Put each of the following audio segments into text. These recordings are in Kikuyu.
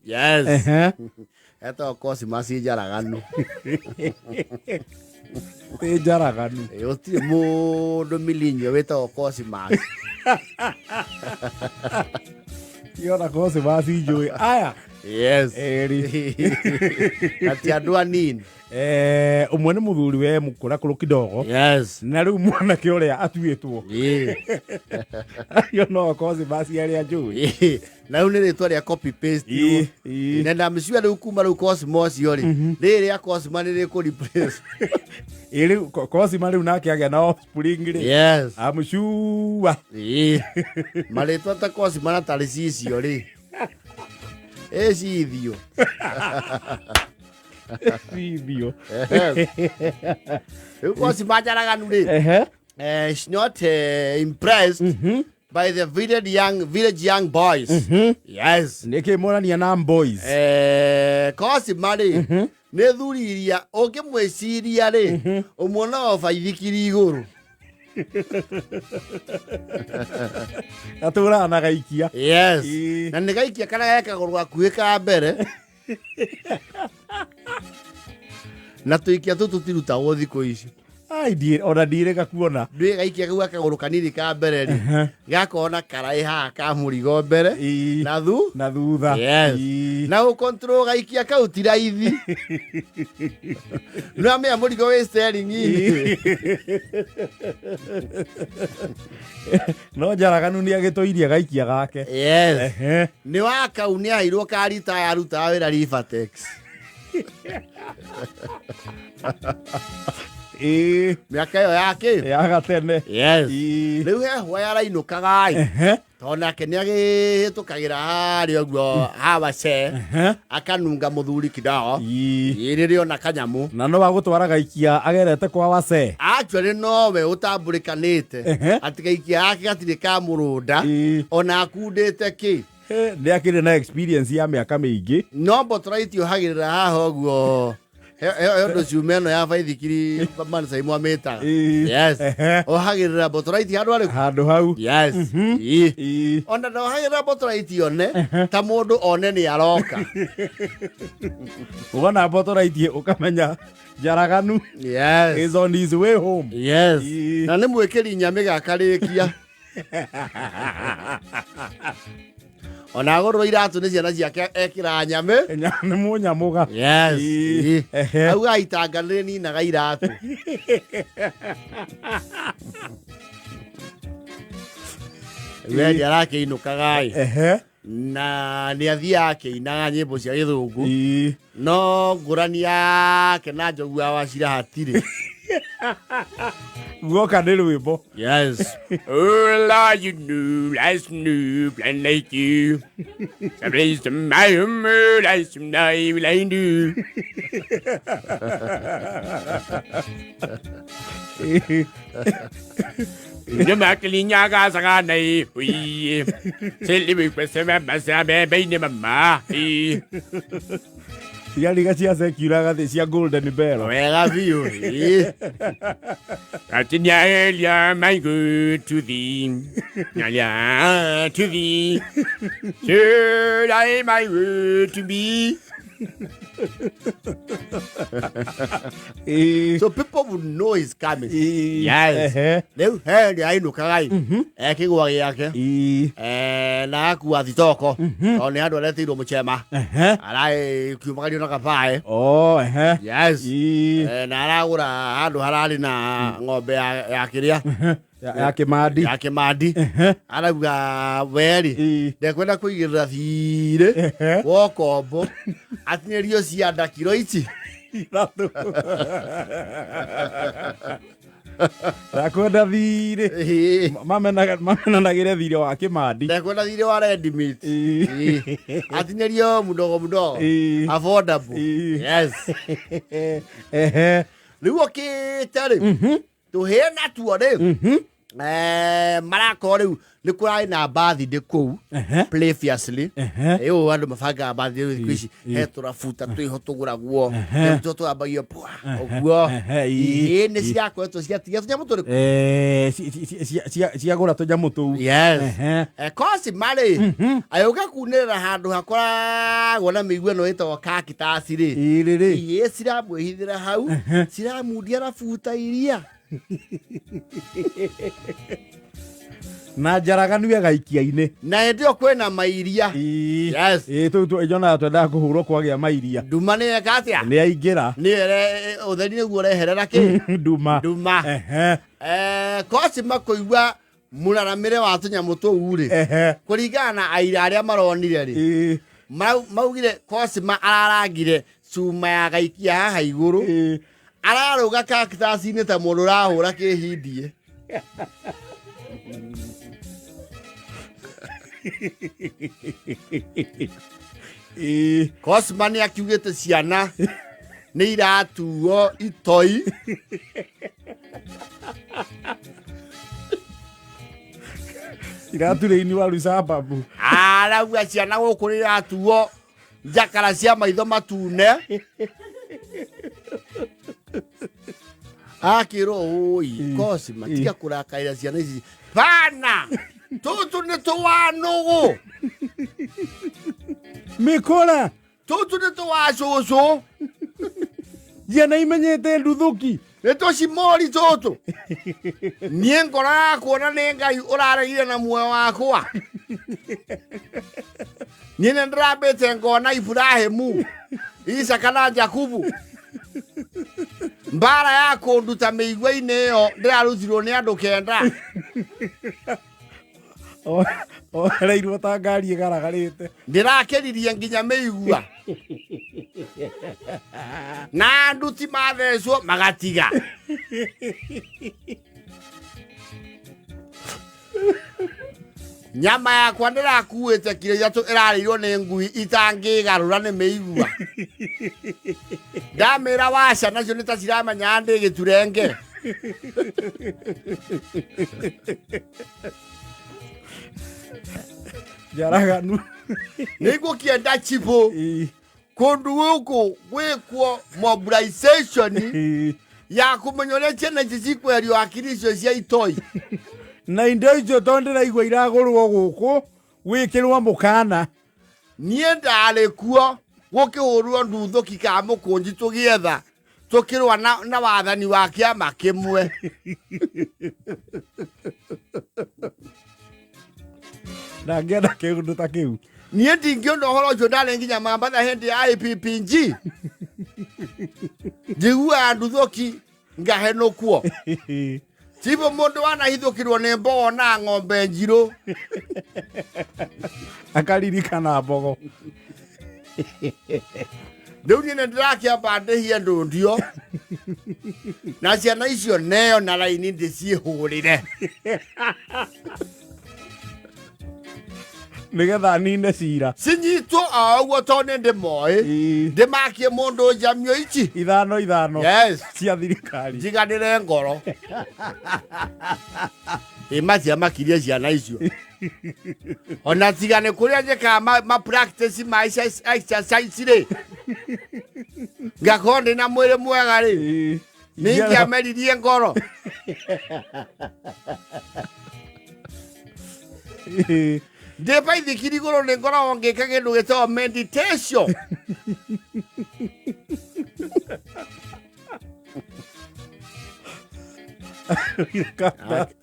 Yes. Ehe. Etagwo Cosmas Njaraganu. Ĩ njaraganu. Ĩ, gũtirĩ mũndũ milinyo wĩtagwo Cosmas. Yona Cosmas njũĩ. Aya. Yes. Eri. Na ti andũ anini. Eh, ũmwe nĩ mũthuri we mũkũrakũrũ kidogo. Yes. Na rĩu mwanake ũrĩa atuĩtwo. Ĩ. Acio no Cosmas arĩa njũĩ. Ĩ. Na rĩu nĩ rĩtwa rĩa copy paste. Ĩ, ĩ. Na ndamĩcua rĩu kuma rĩu Cosmos yo rĩ. Rĩrĩ rĩa Cosma nĩ rĩkũ replace. Ĩ rĩu Cosima rĩu nake agĩa na offspring rĩ. Yes. Amshua. Ĩ. Marĩtwa ta Cosima na Tarcisio rĩ. Ĩcithio. Cithio. Rĩu Cosima Njaraganu rĩ. Ehe. She's not impressed by the village young boys. Yes. Nĩkĩ morania na boys? Cosima rĩ nĩ thuri iria ũngĩmwĩciria rĩ ũmuonaga o baithikiri igũrũ. Atũraga na gaikia. Yes. Ĩ. Na nĩ gaikia karĩa gekagũrũ gakuhĩ ka mbere na tũikia tũtũ tũtirutagwo thikũ ici. Ai ndiĩ ona ndirĩga kuona. Ndwĩ gaikia kau gakagũrũ kanini ka mbere rĩ gakorwo na karaĩ haha ka mũrigo mbere Ĩ. na thu Na thutha. Yes. Ĩ. Na gũcontrol gaikia kau ti raithi. Nĩ wamenya mũrigo wĩ steering-inĩ. No njaraganu nĩ agĩtũirie gaikia gake. Yes. Ehe. Nĩ wa kau nĩ aheirwo ka ritaya arutaga wĩra Rivertex. Ĩ. Mĩaka ĩyo ya kĩ? Ya gatene. Yes. Ĩ. Rĩu he hwa yarainũkaga ĩ. Ehe. Tondũ nake nĩ agĩhĩtũkagĩra harĩa ũguo hawace Ehe. akanunga mũthuri kidogo. Ĩ. Ĩ rĩrĩa ona kanyamũ. Na no agũtwara gaikia agerete kwa wace. Actually nowe ũtambũrĩkanĩte Ehe. atĩ gaikia gake gatirĩ ka mũrũnda Ĩ. ona akundĩte kĩ. Nĩ akĩrĩ na experience ya mĩaka mĩingĩ. No mbotoraiti ũhagĩrĩra haha ũguo he ũndũ ciuma ĩno ya baithikiri mansaimu amĩtaga. Ĩ. Yes. Ehe. Ohagĩrĩra mbotoraiti handũ harĩkũ? Handũ hau. Yes. Ĩ. Ĩ. Ona ndohagĩrĩra mbotoraiti one ta mũndũ one nĩ aroka. Wona mbotoraiti ũkamenya njaraganu Yes. is on his way home. Yes. Ĩ. Na nĩ mwĩkĩri nyamĩga akarĩkia. Ona agũrwo iratũ nĩ ciana ciake ekĩraga nyamĩ. Nĩ mũnyamũga. Yes. Ĩ. Ĩ. Ehe. Auga itanga nĩ ninaga iratũ. We nĩ arakĩinũkaga ĩ. Ehe. Na nĩ athiaga akĩinaga nyĩmbo cia gĩthũngũ. Ĩ. No ngũrani yake na Njogu wa Wachira hatirĩ. Guoka nĩ rwĩmbo. Yes. Oh, Lord, you knew, last knew, plan like you. Somebody's to my last night, like you. Ciariga cia secular gathĩ cia golden bell. Wega biũ. Ĩ. Atinyaelia my good to thee. Nyalia to thee. Should I my word to be? Ĩ. So people would know he's coming. Ĩ. Yes. Ehe. Rĩu he nĩ ainũkaga ĩ. Ekĩgwa gĩake. Ĩ. Na akua thitoko. Tondũ nĩ handũ areteirwo mũchema. Ehe. Arakiumagario na kabae. Oh, ehe. Yes. Ĩ. Na aragũra handũ hararĩ na ng'ombe ya kĩrĩa Ya Kĩmandi. Ya Kĩmandi. Arauga weri Ĩ. ndekwenda kũigĩrĩra thirĩ Ehe. wokombo atinĩrio cianda kiro ici Ithatũ. Ndakwenda thirĩ. Ĩ. Mamenanagĩre thirĩ wa Kĩmandi. Ndekwenda thirĩ wa red meat. Ĩ. Ĩ. Atinĩrio mudogo mudogo. Ĩ. Affordable. Ĩ. Yes. Ehe. Rĩu okĩte rĩ tũhĩe natuo rĩ. Marakorwo rĩu nĩ kũrarĩ na birthday kũu previously. Ĩũ andũ mabangaga birthday rĩu thikũ ici he tũrabuta twĩho tũgũragwo tũo tũrambagio pwa ũguo. Ehe, ii. Ĩĩ, nĩ cirakoretwo ciatigia tũnyamũ tũrĩkũ? Ciagũra tũnyamũ tũu. Yes. Ehe. Kosi marĩ agĩũka kunĩrĩra handũ hakoragwo na mĩigua ĩno ĩtagwo cactus rĩ. Ĩrĩrĩ. Ĩĩ, ciramwĩhithĩra hau, ciramundia rabuta iria. Na njaraganu ĩgaikia-inĩ. Na hĩndĩ ĩyo kwĩna mairia. Yes. Ĩĩ, tũu nyonaga twendaga kũhũrwo kwagĩa mairia. Nduma nĩ eka atĩa? Nĩ aingĩra. Nĩ ũtheri nĩguo ũreherera kĩ? Nduma. Nduma. Ehe. Kosi makũigua mũraramĩre wa tũnyamũ tũu rĩ, kũringana na aira arĩa maronire rĩ, maugire Cosima ararangire cuma ya gaikia haha igũrũ, ararũga cactus-inĩ ta mũndũ ũrahũra kĩhindie. Cosima nĩ akiugĩte ciana nĩ iratuo itoi. Iraturĩini waru sababu. Arauga ciana gũkũ nĩ iratuo njakara cia maitho matune. Akĩrwo ũi Cosima, tiga kũrakarĩra ciana ici bana, tũtũ nĩ tũwanũgũ. Mĩkora. Tũtũ nĩ tũwa cũcũ. Ciana imenyete nduthũki. Nĩ tũcimori tũtũ. Niĩ ngoro yakuona nĩ Ngai ũraregire na muoyo wakwa. Niĩ nĩ ndĩrambĩte ngona Iburahĩmu, Isaka na Jakubu. Mbara ya kũnduta mĩigua-inĩ ĩyo ndĩrarutirwo nĩ andũ 9. Ohereirwo ta ngari ĩgaragarĩte. Ndĩrakĩririe nginya mĩigua na nduti mathecwo magatiga. Nyama yakwa ndĩrakuĩte kiro 3 ĩrarĩirwo nĩ ngui itangĩgarũra nĩ mĩigua. Ndamĩra waca nacio nĩ ta ciramenya ndĩ gĩturenge. Njaraganu. Nĩ ngũkĩenda chibũ kũndũ gũkũ gwĩkwo mobilization ya kũmenya ũrĩa ciana ici cikweherio hakiri icio cia itoi. Na indo icio tondũ ndĩraigua iragũrwo gũkũ wĩkĩrwo mũkana. Niĩ ndarĩ kuo gũkĩhũrwo nduthũki ka mũkũnji tũgĩetha tũkĩrũa na wathani wa kĩama kĩmwe. Ndangĩenda kĩũndũ ta kĩu. Niĩ ndingĩona ũhoro ũcio, ndarĩ nginya Mambatha hĩndĩ ya IPPG, njiguaga nduthũki ngahenũkwo. Tibũ mũndũ wanahithũkĩrwo nĩ mbogo na ng'ombe njirũ. Akaririkana mbogo. Rĩu niĩ nĩ ndĩrakĩamba ndĩhie ndũndio na ciana icio neo na raini ndĩciĩhũrĩre. Nĩgetha nine cira. Cinyitwo o ũguo tondũ nĩ ndĩmoĩ. Ndĩmakie mũndũ njamio ici. Ithano ithano. Yes. Cia thirikari. Njiganĩre ngoro ĩ maciamakirie ciana icio ona tiga nĩ kũrĩa njĩkaga ma practice ma exercise rĩ, ngakorwo ndĩ na mwĩrĩ mwega rĩ, nĩ ingĩameririe ngoro. Ndĩ baithikiri igũrũ nĩ ngoragwo ngĩka kĩndũ gĩtagwo meditation.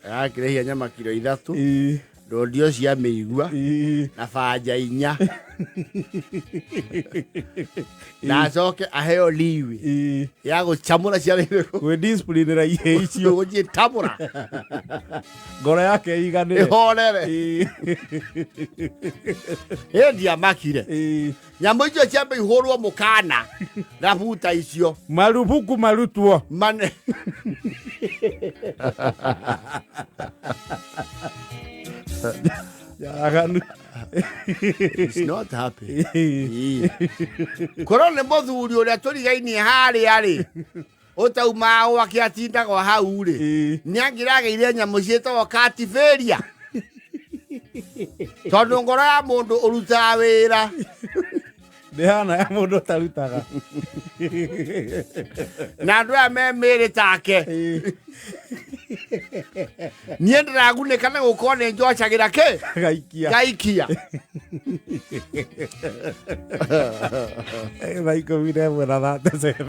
Agakĩrĩhia nyama kiro 3, ndondio cia mĩigua na banja 4, na acoke aheo liwi ya gũcamũra ciana irĩkũ. Gwĩ discipline ra ihe icio. Gũcitamũra. Ngoro yake iganĩre. Ĩhorere. Ĩ ndiamakire. Nyamũ icio ciambe ihũrwo mũkana, rabuta icio. Marubuku marutwo. Mane. Njaraganu. It's not happy. Ĩĩ. Korwo nĩ mũthuri ũrĩa tũrigainie harĩa rĩ, Ũtaumaga gwake atindagwo hau rĩ, nĩ angĩragĩire nyamũ ciĩtagwo katiberia, tondũ ngoro ya mũndũ ũrutaga wĩra ndĩhana ya mũndũ ũtarutaga. Na andũ aya me mĩĩrĩ take, niĩ ndĩragunĩka nĩ gũkorwo nĩ njocagĩra kĩ? Gaikia. Gaikia. 11:37.